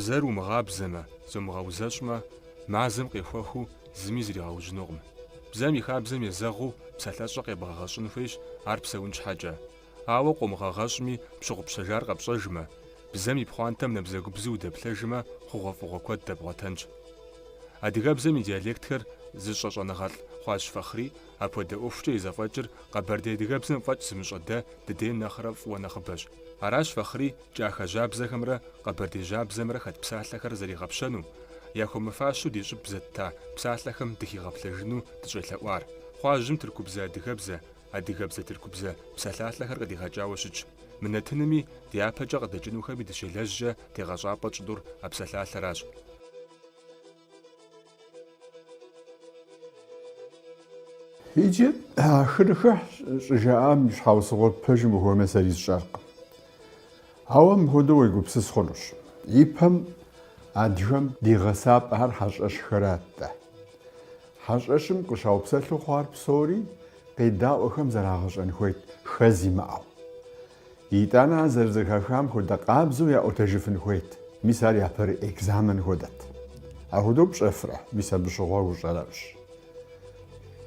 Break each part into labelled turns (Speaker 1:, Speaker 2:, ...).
Speaker 1: Бзэр умыгъабзэмэ, зомыгъэузэщӏмэ, мазэм къехуэхыу зыми зригъэужьынукъым. Бзэм и хабзэм езэгъыу псалъэщӏэ къебгъэгъэщӏын хуейщ ар псэун щхьэкӏэ. Ауэ къомыгъэгъэщӏми, пщыгъупщэжар къэпщӏэжмэ, бзэм и пхъуантэм набзэгубзэу удэплъэжмэ, хъугъуэфӏыгъуэ куэд дэбгъуэтэнщ. Адыгэбзэм и диалектхэр зыщӏэ щӏэныгъэлӏ Хъуажь Фэхъри апхуэдэ ӏуэхукӏэ и зэфӏэкӏыр къэбэрдей адыгэбзэм фӏэкӏ зымыщӏэ дэ дыдейм нэхърэ фӏыуэ нэхъыбэщ. Аращ Фэхъри кӏахэ жьабзэхэмрэ къэбэрдей жьабзэмрэ хэт псалъэхэр зэригъэпщэну, яхуэмыфащэу ди щӏыб зэтта псалъэхэм дыхигъэплъэжыну дыщӏелъэӏуар. Хъуажьым тыркубзэ-адыгэбзэ, адыгэбзэ-тыркубзэ псалъалъэхэр къыдигъэкӏауэ щытщ. Мы нэтынми, дяпэкӏэ къыдэкӏынухэми дыщелэжькӏэ тегъэщӏапӏэ тщӏынур а псалъалъэращ.
Speaker 2: Иджы хырыхыхь щӏыжаӏам и щхьэусыгъуэр пэжым ухуеймэ сэри сщӏэркъым. Ауэ мыпхуэдэу уегупсыс хъунущ. Ипэм адыгэм ди гъэсапӏэхэр хьэщӏэщхэрат-тӏэ. Хьэщӏэщым къыщаупсэлъу хъуар псори къедаӏуэхэм зэрагъэщӏэн хуейт хэз имыӏэу. Итӏанэ ар зэрызэхахам хуэдэ къабзэу яӏуэтэжыфын хуейт. Мис ар япэрей экзамен хуэдэт. Апхуэдэу пщӏэфрэ? Мис абы щыгъуэ ущӏалэфӏщ.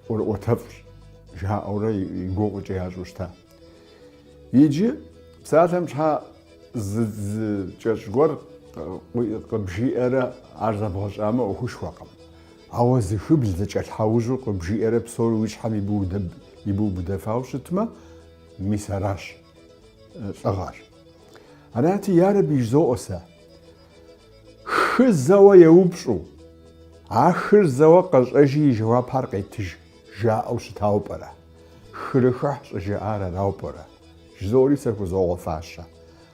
Speaker 2: ӏуэрыӏуэтэфӏщ, жаӏэурэ и гугъу къыкӏэ ящӏу щыта. Иджы, псалъэм щхьа зы зы кӏэщӏ гуэр къыбжиӏэрэ ар зэбгъэщӏамэ ӏуэхушхуэкъым. Ауэ зыхыбл зэкӏэлъхьэужьу къыбжиӏэрэ псори уи щхьэм ибыубыдэфауэ щытмэ, Мис аращ лӏыгъэр. Арати, ярэби жызоӏэ сэ, хы зэуэ еупщӏу, а хыр зэуэ къэщӏэжи и жэуапхэр къетыж, жаӏэу щытауэ пӏэрэ? Хырыхыхь щӏыжаӏар арауэ пӏэрэ? Жызоӏэри сэ хузогъэфащэ.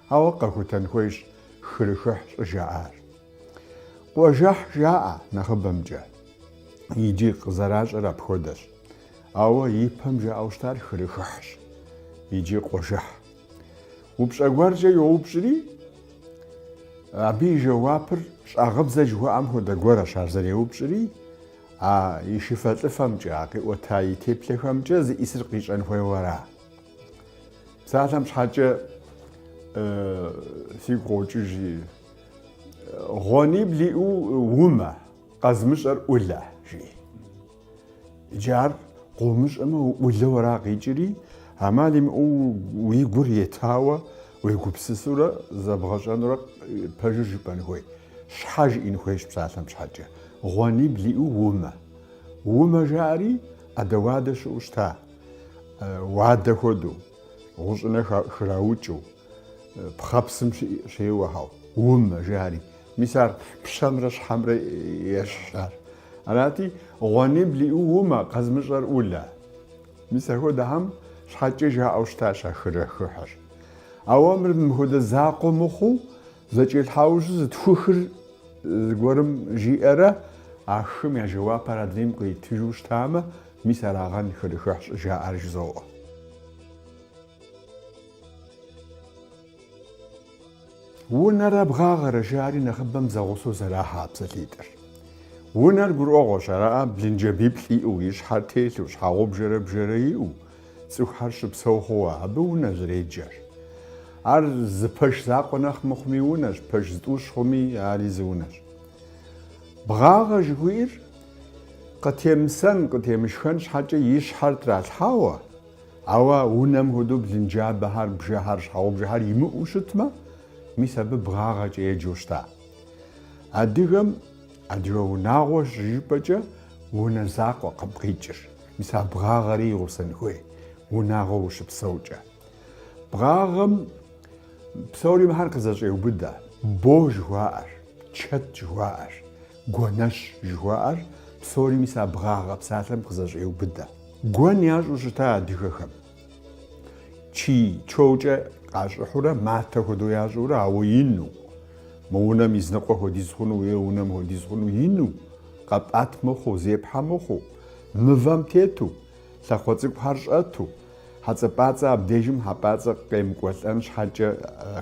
Speaker 2: Ауэ къэхутэн хуейщ хырыхыхь щӏыжаӏар. Къуажэхь жаӏэ нэхъыбэмкӏэ. Иджы къызэращӏэр апхуэдэщ. Ауэ ипэм жаӏэу щытар хырыхыхьщ, иджы къуажэхь. Упщӏэ гуэркӏэ йоупщӏри, абы и жэуапыр щӏагъыбзэ жыхуаӏэм хуэдэ гуэрэщ ар зэреупщӏри, а и шыфэлӏыфэмкӏэ, а къиӏуэта и теплъэхэмкӏэ зиӏисыр къищӏэн хуейуэ ара. Псалъэм щхьэкӏэ сигу къокӏыж гъуэнибл иӏэу умэ, къэзмыщӏэр ӏулэ, жи. Иджы ар къыумыщӏэмэ, уӏулэу ара къикӏри, ӏэмал имыӏэу уи гур етауэ уегупсысурэ зэбгъэщӏэнурэ пэжыр жыпӏэн хуей. Щхьэ жиӏэн хуейщ псалъэм щхьэкӏэ. Гъуэнибл иӏэу умэ. Умэ жаӏэри ӏэдэ-уадэ щыӏэу щыта. Уадэ хуэдэу, гъущӏынэ храукӏэу, пхъэпсым щеуэхэу, умэ жаӏэри. Мис ар пщэмрэ щхьэмрэ ещхьщ ар. Арати, гъуэнибл иӏэу умэ, къэзмыщӏэр ӏулэ. Мис апхуэдэхэм щхьэкӏэ жаӏэу щытащ а хырыхыхьыр. Ауэ мыр мыпхуэдэ закъуэ мыхъуу, зэкӏэлъхьэужьу зытхухыр зыгуэрым жиӏэрэ, а хым я жэуапыр адрейм къритыжу щытамэ, мис арагъэн хырыхыхь щӏыжаӏар жызоӏэ. Унэрэ бгъагъэрэ жари нэхъыбэм зэгъусэу зэрахьэ а псалъитӏыр. Унэр гурыӏуэгъуэщ, араӏэ, блынджабиплӏ иӏэу, и щхьэр телъу, щхьэгъубжэрэ бжэрэ иӏэу, цӏыхухэр щыпсэу хъууэ, абы унэ зэреджэр. Ар зы пэш закъуэ нэхъ мыхъуми унэщ, пэш зытӏущ хъуми ари зы унэщ. Бгъагъэ жыхуиӏэр къытемысэн, къытемышхэн щхьэкӏэ и щхьэр тралъхьауэ, Ауэ унэм хуэдэу блынджабэхэр, бжэхэр, щхьэгъубжэхэр имыӏэу щытмэ, мис абы бгъагъэкӏэ еджэу щыта. Адыгэм адыгэ унагъуэ щыжыпӏэкӏэ унэ закъуэкъым къикӏыр. Мис а бгъагъэри игъусэн хуей, унагъуэ ущыпсэукӏэ. Бгъагъэм псори мыхэр къызэщӏеубыдэ, бо жыхуаӏэр, чэт жыхуаӏэр, гуэнэщ жыхуаӏэр псори мис а бгъагъэ псалъэм къызэщӏеубыдэ. Гуэн ящӏу щыта адыгэхэм. Чий чоукӏэ къащӏыхьурэ, матэ хуэдэу ящӏурэ, ауэ ину, мы унэм и зыныкъуэ хуэдиз хъуну е унэм хуэдиз хъуну ину, къэпӏэт мыхъуу, зепхьэ мыхъуу, мывэм тету, лъакъуэ цӏыкӏухэр щӏэту, хьэцӏэпӏацӏэ абдежым хьэпӏацӏэ къемыкӏуэлӏэн щхьэкӏэ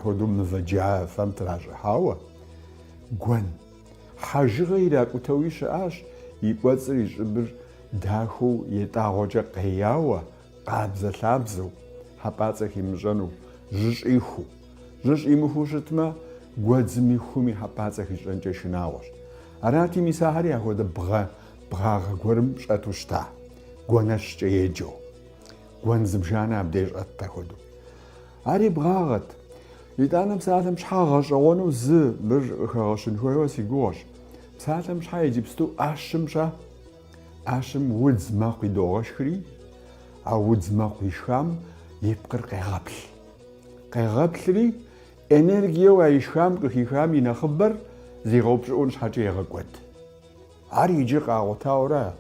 Speaker 2: хуэдэу мывэ джафэм тращӏыхьауэ, гуэн. Хьэжыгъэ иракӏутэуи щыӏащ, и кӏуэцӏыр и щӏыбыр дахэу етӏагъуэкӏэ къеяуэ, къабзэ-лъабзэу, хьэпӏацӏэ химыщӏэну, жьы щӏихуу. Жьы щӏимыхуу щытмэ, гуэдзми хуми хьэпӏацӏэ хищӏэнкӏэ шынагъуэщ. Арати, мис ахэри ахуэдэ бгъэ, бгъагъэ гуэрым щӏэту щыта, гуэнэщкӏэ еджэу. Гуэн зыбжанэ абдей щӏэтт ахуэдэу. Ари бгъагъэт. Итӏанэ псалъэм щхьа гъэщӏэгъуэну зы мыр къыхэгъэщын хуейуэ си гугъэщ. Псалъэм щхьа иджыпсту ӏэщым щэ? ӏэщым удз мэкъу идогъэшхри, а удз мэкъу ишхам и пкъыр къегъэплъ. Къегъэплъри, энергиеу а ишхам къыхихам и нэхъыбэр зигъэупщӏыӏун щхьэкӏэ егъэкӏуэд. Ар иджы къагъуэтауэра?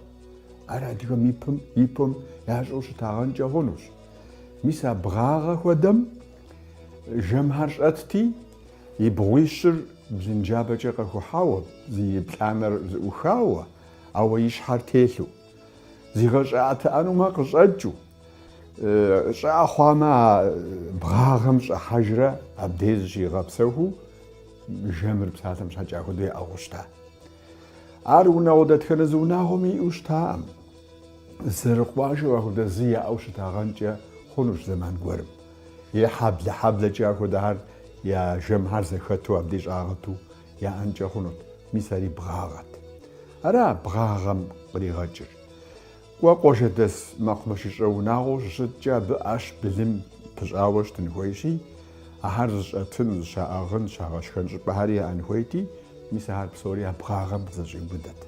Speaker 2: Ар адыгэм ипэм, ипэм ящӏэу щытагъэнкӏэ хъунущ. Мис а бгъагъэ хуэдэм жэмхэр щӏэтти, и бгъуищыр блынджабэкӏэ къэхухьауэ, зи плӏанэр зэӏухауэ, ауэ и щхьэр телъу. Зигъэщӏыӏэтыӏэнумэ къыщӏэкӏыу, щӏыӏэ хъуамэ а бгъагъэм щӏыхьэжрэ абдей зыщигъэпсэхуу жэмыр псалъэм щхьэкӏэ ахуэдэу яӏыгъыу щыта. Ар унагъуэ дэтхэнэ зы унагъуэми иӏэу щытаӏым. Зэрыкъуажэу ахуэдэ зы яӏэу щытагъэнкӏэ хъунущ зэман гуэрым. Е хьэблэ-хьэблэкӏэ ахуэдэхэр я жэмхэр зэхэту абдей щӏагъэту яӏэнкӏэ хъунут. Мис ари бгъагъэт. Ара бгъагъэм къригъэкӏыр? Кӏуэ къуажэдэс мэкъумэшыщӏэ унагъуэу щыщыткӏэ абы ӏэщ былым пыщӏауэ щытын хуейщи, ахэр зыщӏэтын, зыщаӏыгъын, щагъэшхэн щӏыпӏэхэри яӏэн хуейти, мис ахэр псори а бгъагъэм къызэщӏиубыдэт.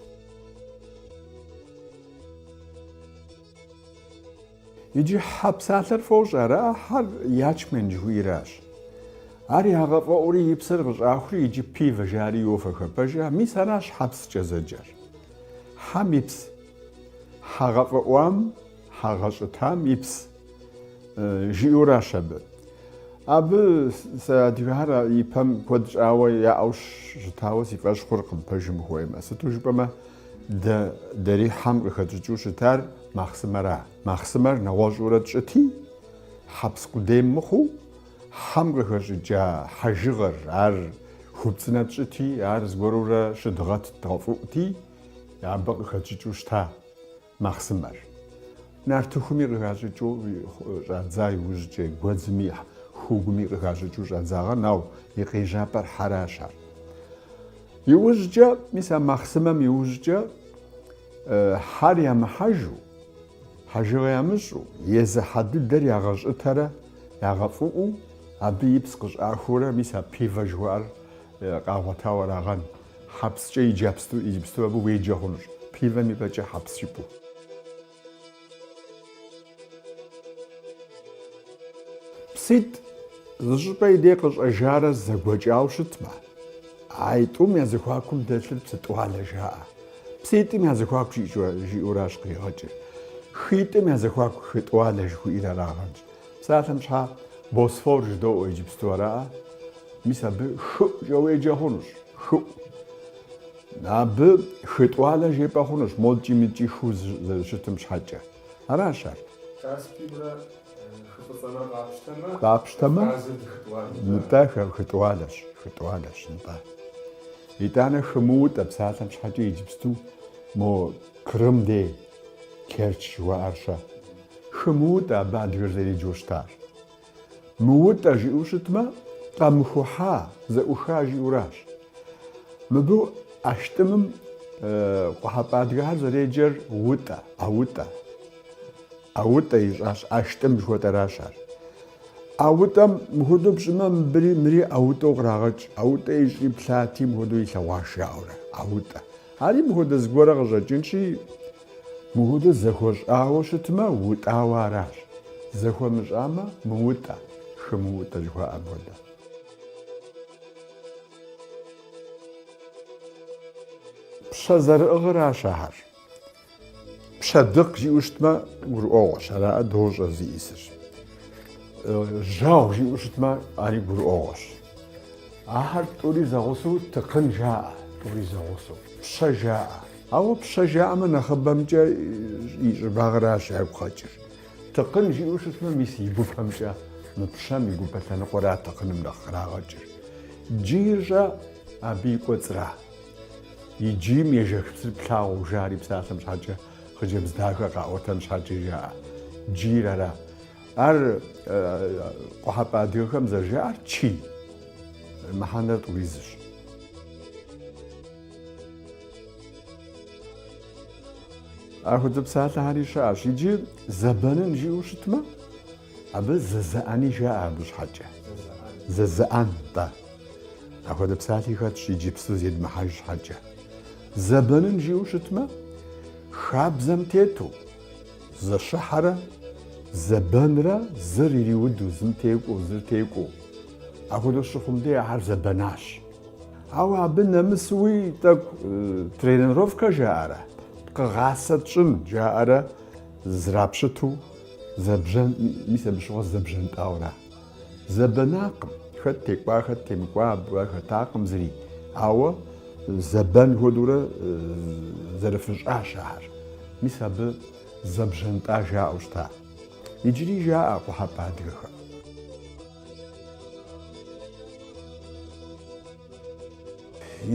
Speaker 2: Иджы хьэ псалъэр фощӏэ, ара? Хьэр ячмень жыхуиӏэращ. Ар ягъэфӏэӏури и псыр къыщӏахури иджы пиво жари йофэхэ, пэжа? Мис аращ хьэпскӏэ зэджэр. Хьэм ипс. Хьэ гъэфӏэӏуам, хьэ гъэщӏытам ипс. Жиӏэуращ абы. Абы сэ адыгэхэр ипэм куэд щӏауэ яӏэу щытауэ си фӏэщ хъуркъым, пэжым ухуеймэ. Сыту жыпӏэмэ, дэ дэри хьэм къыхэтщӏыкӏыу щытар махъсымэра. Махъсымэр нэгъуэщӏурэ тщӏыти, хьэпс къудейм мыхъуу, хьэм къыхэщӏыкӏа хьэжыгъэр, ар хупцӏынэ тщӏыти, ар зыгуэрурэ щыдгъэтт, дгъэфӏыӏути, абы къыхэтщӏыкӏыу щыта махъсымэр. Нартыхуми къыхащӏыкӏыу щӏадза иужькӏэ, гуэдзми, хугуми къыхащӏыкӏыу щӏадзагъэн, ауэ и къежьапӏэр хьэращ ар. Иужькӏэ, мис а махъсымэм иужькӏэ, хьэр ямыхьэжу, хьэжыгъэ ямыщӏу, езы хьэ дыдэр ягъэщӏытэрэ ягъэфӏыӏуу, абы ипс къыщӏахыурэ, мис а пиво жыхуаӏэр къагъуэтауэ арагъэн. Хьэпскӏэ иджыпсту абы уеджэ хъунущ, пивэм и пӏэкӏэ хьэпс жыпӏэу. Пситӏ зы щӏыпӏэ и дей къыщӏэжарэ зэгуэкӏауэ щытмэ, аитӏум я зэхуакум дэлъыр псы тӏуалэ жаӏэ. Пситӏым я зэхуаку жиӏэуращ къригъэкӏыр. Хитӏым я зэхуаку хы тӏуалэ жыхуиӏэр арагъэнщ. Псалъэм щхьа, Босфор жыдоӏуэ иджыпсту араӏэ? Мис абы хыӏукӏэ уеджэ хъунущ, хыӏу. Абы хы тӏуалэ жепӏэ хъунущ, модкӏи мыдкӏи хыу зэрыщытым щхьэкӏэ. Аращ ар.
Speaker 1: Каспиймрэ хы Фӏыцӏэмрэ къапщтэмэ,
Speaker 2: Къапщтэмэ,
Speaker 1: Кавказыр ди хы тӏуалэщ.
Speaker 2: Нтӏэ, хы тӏуалэщ, хы тӏуалэщ, нтӏэ. Итӏанэ хы Мыутӏэ псалъэм щхьэкӏэ иджыпсту мо Крым дей, Керчь жыхуаӏэр-щэ. Хы Мыутӏэ абы адыгэр зэреджэу щытар. Мыутӏэ жиӏэу щытмэ, къэмыхухьа, зэӏуха жиӏэуращ. Мыбы ӏэштӏымым къухьэпӏэ адыгэхэр зэреджэр утӏэ, ӏэутӏэ. ӏэутӏэ ищӏащ, ӏэштӏым жыхуэтӏэращ ар. ӏэутӏэм мыхуэдэу пщӏымэ, мыбыри мыри ӏэутӏэу кърагъэкӏ. ӏэутӏэ ищӏри плъати, мыхуэдэу илъэгъуаш жаӏэурэ. ӏэутӏэ. Ари мыхуэдэ зыгуэрэ къыщӏэкӏынщи, мыхуэдэу зэхуэщӏауэ щытмэ, утӏауэ аращ. Зэхуэмыщӏамэ, мыутӏэ, хы мыутӏэ жыхуаӏэм хуэдэ. Пщэ зэрыӏыгъыращ ахэр. Пщэдыкъ жиӏэу щытмэ, гурыӏуэгъуэщ, араӏэ дощӏэ зиӏисыр. Жьэгъу жиӏэу щытмэ, ари гурыӏуэгъуэщ. Ахэр тӏури зэгъусэу тыкъын жаӏэ, тӏури зэгъусэу. Пщэ жаӏэ. Ауэ пщэ жаӏэмэ, нэхъыбэмкӏэ и щӏыбагъыращ ягу къэкӏыр. Тыкъын жиӏэу щытмэ, мис и гупэмкӏэ, мы пщэм и гупэ лъэныкъуэра тыкъыным нэхъ кърагъэкӏыр. Джийр-щэ абы и кӏуэцӏра. И джийм ежэх псыр плъагъуу жари псалъэм щхьэкӏэ, хъыджэбз дахэ къаӏуэтэн щхьэкӏэ жаӏэ. Джийр ара. Ар къухьэпӏэ адыгэхэм зэрыжаӏэр чий. мыхьэнэр тӏури зыщ. Апхуэдэ псалъэхэри щыӏэщ. Иджы зэбэнын жиӏэу щытмэ, абы зэзэӏэни жаӏэ абы щхьэкӏэ. Зэзэӏэн, нтӏэ. Апхуэдэ псалъи хэтщ иджыпсту зедмыхьэж щхьэкӏэ. Зэбэнын жиӏэу щытмэ, хабзэм тету, зэщыхьэрэ зэбэнрэ зыр ириуду, зым текӏуэу, зыр текӏуэу. Апхуэдэу щыхъум дей ахэр зэбэнащ. Ауэ абы нэмысуи тӏэкӏу тренировкэ жаӏэрэ, пкъыгъасэ тщӏын жаӏэрэ зрапщыту зэбжьэн, мис абы щыгъуэ зэбжьэнтӏауэра. Зэбэнакъым, хэт текӏуа, хэт темыкӏуа, абы хэтакъым зыри. Ауэ зэбэн хуэдэурэ зэрыфыщӏащ ахэр. Мис абы зэбжьэнтӏа жаӏэу щыта. Иджыри жаӏэ къухьэпӏэ адыгэхэм.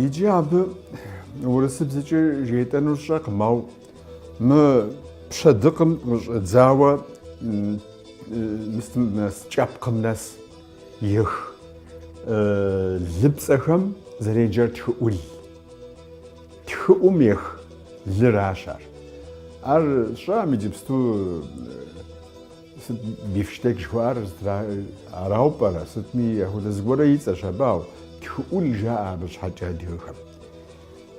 Speaker 2: Иджы абы урысыбзэкӏэ жетӏэнур сщӏэкъым, ауэ мы пщэдыкъым къыщӏэдзауэ мыстым нэс, кӏэпкъым нэс ех лыпцӏэхэм зэреджэр тхыӏул. Тхыӏум ех лыращ ар. Ар сщӏэкъым иджыпсту Сыт бифштек жыхуаӏэр арауэ пӏэрэ? Сытми апхуэдэ зыгуэрэ и цӏэщ абы, ауэ тхыӏул жаӏэ абы щхьэкӏэ адыгэхэм.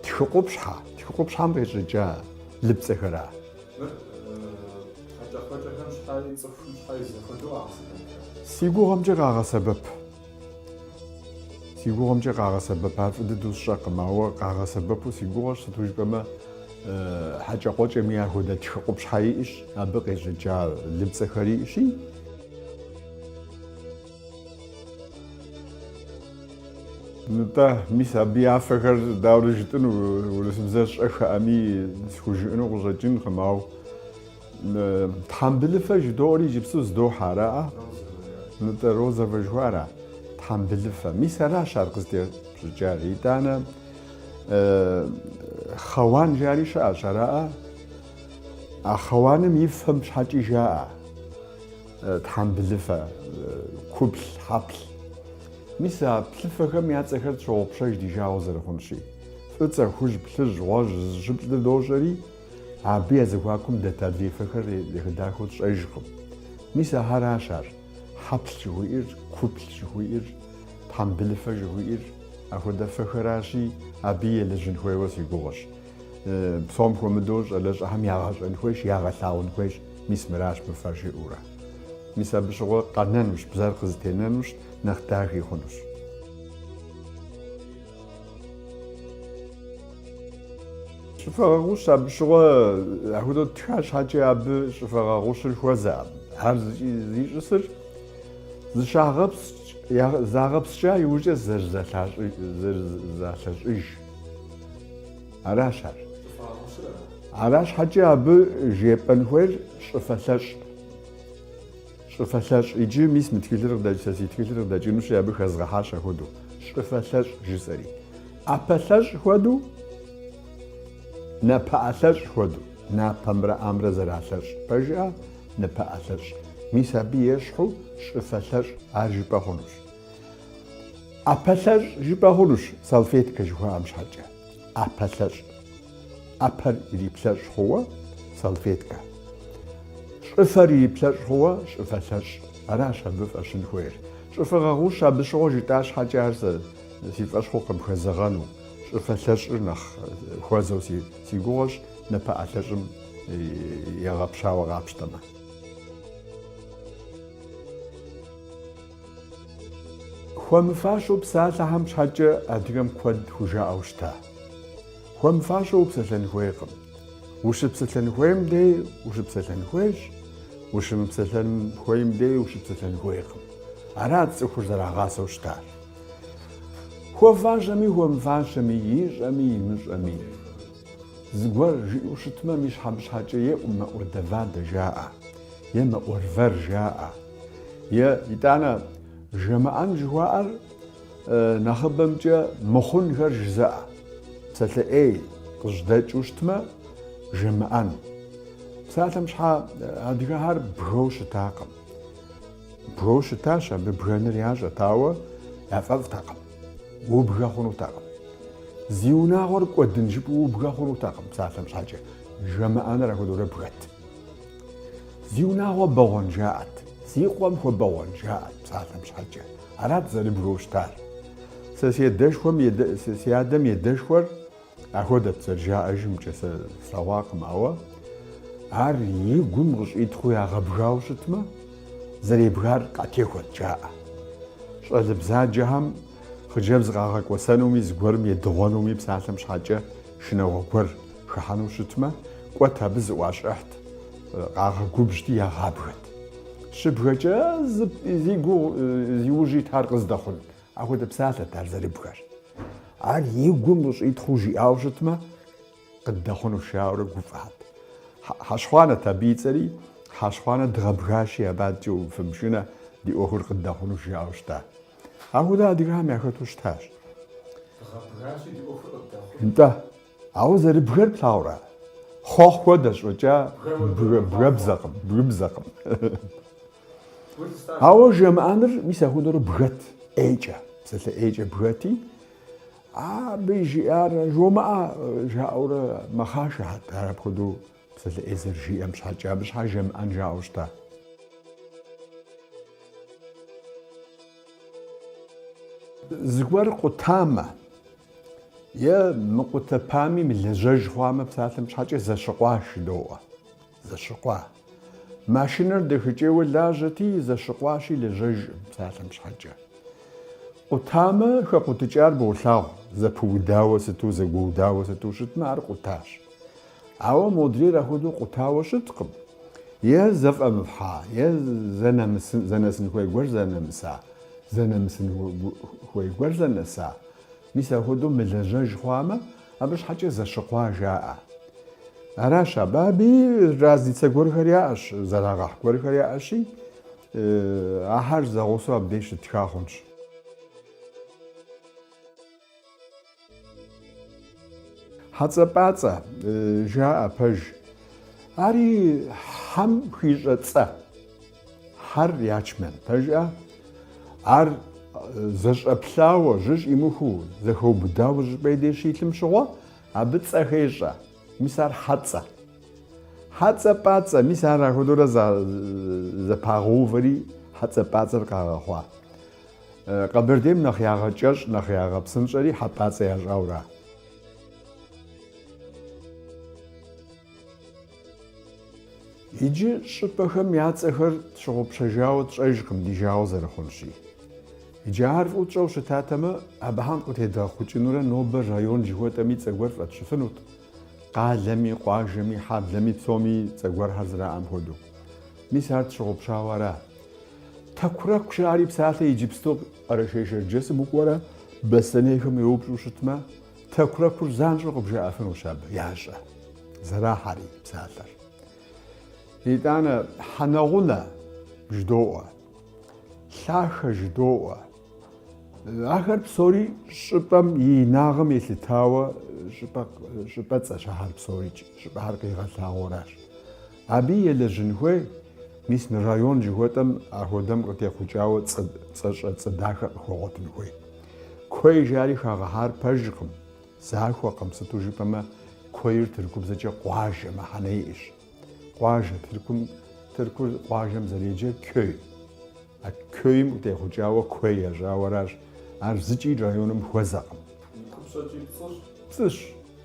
Speaker 2: Тхыкъупщхьэ, тхыкъупщхьэм къещӏыкӏа лыпцӏэхэра?
Speaker 1: Мыр хьэкӏэкхъуэкӏэхэм щхьэи цӏыхум щхьэи зэхуэдэу къагъэсэбэпрэ?
Speaker 2: Си гугъэмкӏэ къагъэсэбэп. Си гугъэмкӏэ къагъэсэбэп, ар фӏы дыдэу сщӏэкъым, ауэ къагъэсэбэпу си гугъэщ, сыту жыпӏэмэ, хьэкӏэкхъуэкӏэми апхуэдэ тхы къупщхьэ иӏэщ, абы къещӏыкӏа лыпцӏэхэр иӏэщи. Нтӏэ, мис абы я фэхэр дауэрэ жытӏэну, урысыбзэ сщӏэхэӏэми схужыӏэну къыщӏэкӏынкъым, ауэ Тхьэмбылыфэ жыдоӏэри иджыпсту зыдохьэ, араӏэ? Нтӏэ, розовэ жыхуаӏэра? Тхьэмбылыфэ. Мис аращ ар къызытепщӏыкӏар. Итӏанэ хъэуан жари щыӏэщ, араӏэ? А хъэуаным и фэм щхьэкӏи жаӏэ тхьэмбылыфэ, куплъ, хьэплъ. Мис а плъыфэхэм я цӏэхэр тщогъупщэж ди жагъуэ зэрыхъунщи. Фӏыцӏэ, хужь, плъыжь, гъуэжь, зыщыплӏыр дощӏэри, Абы я зэхуакум дэт адрей фэхэр дахэ-дахэу тщӏэжкъым. Мис ахэращ ар, хьэплъ жыхуиӏэр, куплъ жыхуиӏэр, тхьэмбылыфэ жыхуиӏэр, апхуэдэ фэхэращи, абыи елэжьын хуейуэ си гугъэщ. Псом хуэмыдэу щӏалэщӏэхэм ягъэщӏэн хуейщ, ягъэлъагъун хуейщ, мис мыращ мы фэр жиӏэурэ. Мис абы щыгъуэ къэнэнущ, бзэр къызэтенэнущ, нэхъ дахи хъунущ. Щӏыфэгъэгъущ абы щыгъуэ апхуэдэу тха щхьэкӏэ абы щӏыфэгъэгъущыр хуэзэкъым. Ар зищӏысыр зыщагъэпскӏ, загъэпскӏа иужькӏэ зэрызалъэщӏыж. Аращ ар. Ара щхьэкӏэ абы жепӏэн хуейр щӏыфэлъэщӏ. Щӏыфэлъэщӏ. Иджы мис мы тхылъыр къыдэкӏ, сэ си тхылъыр къыдэкӏынущи, абы хэзгъэхьащ апхуэдэу. Щӏыфэлъэщӏ жысӏэри. ӏэпэлъэщӏ хуэдэу, напэӏэлъэщӏ хуэдэу, напэмрэ ӏэмрэ зэралъэщӏ. Пэжыӏэ? Напэӏэлъэщӏ. Мис абы ещхьу щӏыфэлъэщӏ ар жыпӏэ хъунущ. ӏэпэлъэщӏ жыпӏэ хъунущ салфеткэ жыхуаӏэм щхьэкӏэ. ӏэпэлъэщӏ. ӏэпэр ириплъэщӏ хъууэ салфеткэ. Щӏыфэр ириплъэщӏ хъууэ щӏыфэлъэщӏ. Аращ абы фӏэщын хуейр. Щӏыфэгъэгъущ абы щыгъуэ жытӏа щхьэкӏэ ар сэ си фӏэщ хъукъым хэзэгъэну. Щӏыфэлъэщӏыр нэхъ хуэзэу си гугъэщ напэӏэлъэщӏым егъэпщауэ къапщтэмэ. Хуэмыфащэу псалъэхэм щхьэкӏэ адыгэм куэд хужаӏэу щыта. Хуэмыфащэу упсэлъэн хуейкъым. Ущыпсэлъэн хуейм дей ущыпсэлъэн хуейщ, ущымыпсэлъэн хуейм дей ущыпсэлъэн хуейкъым. Арат цӏыхур зэрагъасэу щытар. Хуэфащэми хуэмыфащэми, ищӏэми имыщӏэми, зыгуэр жиӏэу щытмэ, мис абы щхьэкӏэ еӏу мэӏуэдэвадэ жаӏэ, е мэӏуэрвэр жаӏэ. Е итӏанэ жэмыӏэн жыхуаӏэр нэхъыбэмкӏэ мыхъунхэр жызыӏэ, псалъэ ӏей къыжьэдэкӏыу щытмэ, жэмыӏэн. Псалъэм щхьа адыгэхэр бгэу щытакъым. Бгэу щытащ, абы бгэныр ящӏэт, ауэ яфӏэфӏтэкъым. Убгэ хъунутэкъым. Зи унагъуэр кӏуэдын жыпӏэу убгэ хъунутэкъым, псалъэм щхьэкӏэ. Жэмыӏэныр апхуэдэурэ бгэт. Зи унагъуэ бэгъуэн жаӏэт, зи къуэм хуэбэгъуэн жаӏэт, псалъэм щхьэкӏэ. Арат зэрыбгэу щытар. Сэ си адэшхуэм, си адэм и адэшхуэр Ахуэдэт зэрыжаӏэжымкӏэ, сэ слъэгъуакъым, ауэ ар и гум къыщӏитхъыу ягъэбгауэ щытмэ, зэребгар къатехуэт, жаӏэ. Щӏалэ бзаджэхэм хъыджэбз къагъэкӏуэсэнуми, зыгуэрым едыгъуэнуми псалъэм щхьэкӏэ шынагъуэ гуэр хыхьэну щытмэ, кӏуэт абы зыӏуащӏыхьт, къагъэгубжьти ягъабгэт. Щыбгэкӏэ зи гугъу зи ужь итар къыздэхъун. Апхуэдэ псалъэт ар зэрыбгэр. Ар и гум къыщӏитхъыу жиӏауэ щытмэ, къыддэхъуну жаӏэурэ гуфӏат. Хьэщхъуанэт абы и цӏэри, Хьэщхъуанэ дгъэбгащи, абы адэкӏэ фымышынэ, ди ӏуэхур къыддэхъуну жаӏэу щыта. Апхуэдэ адыгэхэм яхэту щытащ.
Speaker 1: Дгъэбгащи, ди ӏуэхур къыддэхъуну.
Speaker 2: Нтӏэ, ауэ зэрыбгэр плъагъурэ? Хъуэхъу хуэдэщ фӏэкӏа бгэбзэкъым, бгыбзэкъым. Ауэ жэмыӏэныр мис апхуэдэурэ бгэт ӏейкӏэ, псалъэ ӏейкӏэ бгэти, абы жиӏар жомыӏэ жаӏэурэ мэхъашэхэт ар апхуэдэу псалъэ ӏей зэрыжиӏэм щхьэкӏэ, абы щхьэ жэмыӏэн жаӏэу щыта. Зыгуэр къутамэ е мыкъутэпами мылэжьэж хъуамэ псалъэм щхьэкӏэ зэщыкъуа жыдоӏэ. Зэщыкъуа. Машинэр дахэкӏейуэ лажьэти, зэщыкъуащи лэжьэжкъым, псалъэм щхьэкӏэ. Къутамэ, хэкъутыкӏар болъагъу, зэпыудауэ сыту, зэгуэудауэ сыту щытмэ, ар къутащ. Ауэ модрейр апхуэдэу къутауэ щыткъым. Е зэфӏэмыфхьа, е зэнэсын хуей гуэр зэнэмыса, зэнэмысын хуей гуэр зэнэса. Мис апхуэдэу мылэжьэж хъуамэ, абы щхьэкӏэ зэщыкъуа жаӏэ. Аращ абы. Абыи разницэ гуэрхэр яӏэщ, зэрагъэхь гуэрхэр яӏэщи, ахэр зэгъусэу абдеж щытха хъунщ. Хьэцӏэпӏацӏэ, жаӏэ, пэж. Ари хьэм хищӏэ цӏэ. Хьэр ячмень, пэжӏэ? Ар зэщӏэплъауэ, жьы щӏимыхуу, зэхэубыдауэ щӏыпӏэ и деж щилъым щыгъуэ, абы цӏэ хещӏэ. Мис ар хьэцӏэ. Хьэцӏэ-пӏацӏэ, мис ар апхуэдэурэ зэпагъэувэри хьэцӏэ-пӏацӏэр къагъэхъуа. Къэбэрдейм нэхъ ягъэкӏэщӏ, нэхъ ягъэпсынщӏэри хьэпӏацӏэ ящӏаура. Иджы щӏыпӏэхэм я цӏэхэр тщыгъупщэжауэ тщӏэжкъым ди жагъуэ зэрыхъунщи. Иджы ар фӏыуэ тщӏэу щытатэмэ, абыхэм къытедгъэхъукӏынурэ нобэ район жыхуэтӏэми цӏэ гуэр фӏэтщыфынут, къалэми, къуажэми, хьэблэми псоми цӏэ гуэрхэр зэраӏэм хуэдэу. Мис ар тщыгъупщауэ ара. Тэкурэку жаӏэри псалъэ иджыпсту Къэрэшей-Шэрджэсым укӏуэрэ беслъэнейхэм еупщӏу щытмэ, Тэкурэкур занщӏэу къыбжаӏэфынущ абы, ящӏэ, зэрахьэри псалъэр. Итӏанэ хьэнэгъунэ жыдоӏуэ, лъахэ жыдоӏуэ. Ахэр псори щӏыпӏэм и инагъым елъытауэ щӏыпӏэцӏэщ ахэр псорикӏ, щӏыпӏэхэр къигъэлъагъуэращ. Абыи елэжьын хуей, мис мы район жыхуэтӏэм ахуэдэм къытехъукӏауэ цӏэщӏэ цӏэ дахэ къыхуэгъуэтын хуей. Куей жари хагъэхьар пэжкъым, захуэкъым, сыту жыпӏэмэ куейр тыркубзэкӏэ къуажэ мыхьэнэ иӏэщ. Къуажэ, Тыркум, Тыркур къуажэм зэреджэр köy. А кöyым къытехъукӏауэ куей ящӏауэ аращ. Ар зыкӏи районым хуэзэкъым.
Speaker 1: Купщӏэкӏи пцӏыщ.
Speaker 2: Пцӏыщ.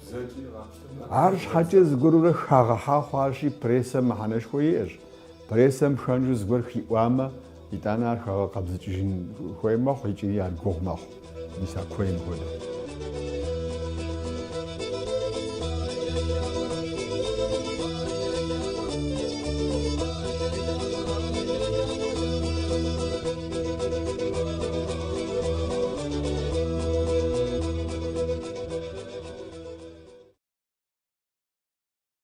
Speaker 1: Бзэкӏи къапщтэмэ.
Speaker 2: Арщхьэкӏэ зыгуэрурэ хагъэхьа хъуащи, прессэм мыхьэнэшхуэ иӏэщ. Прессэм пхэнжу зыгуэр хиӏуамэ, итӏанэ ар хэгъэкъэбзыкӏыжын хуей мэхъу икӏи ар гугъу мэхъу, мис а куейм хуэдэу.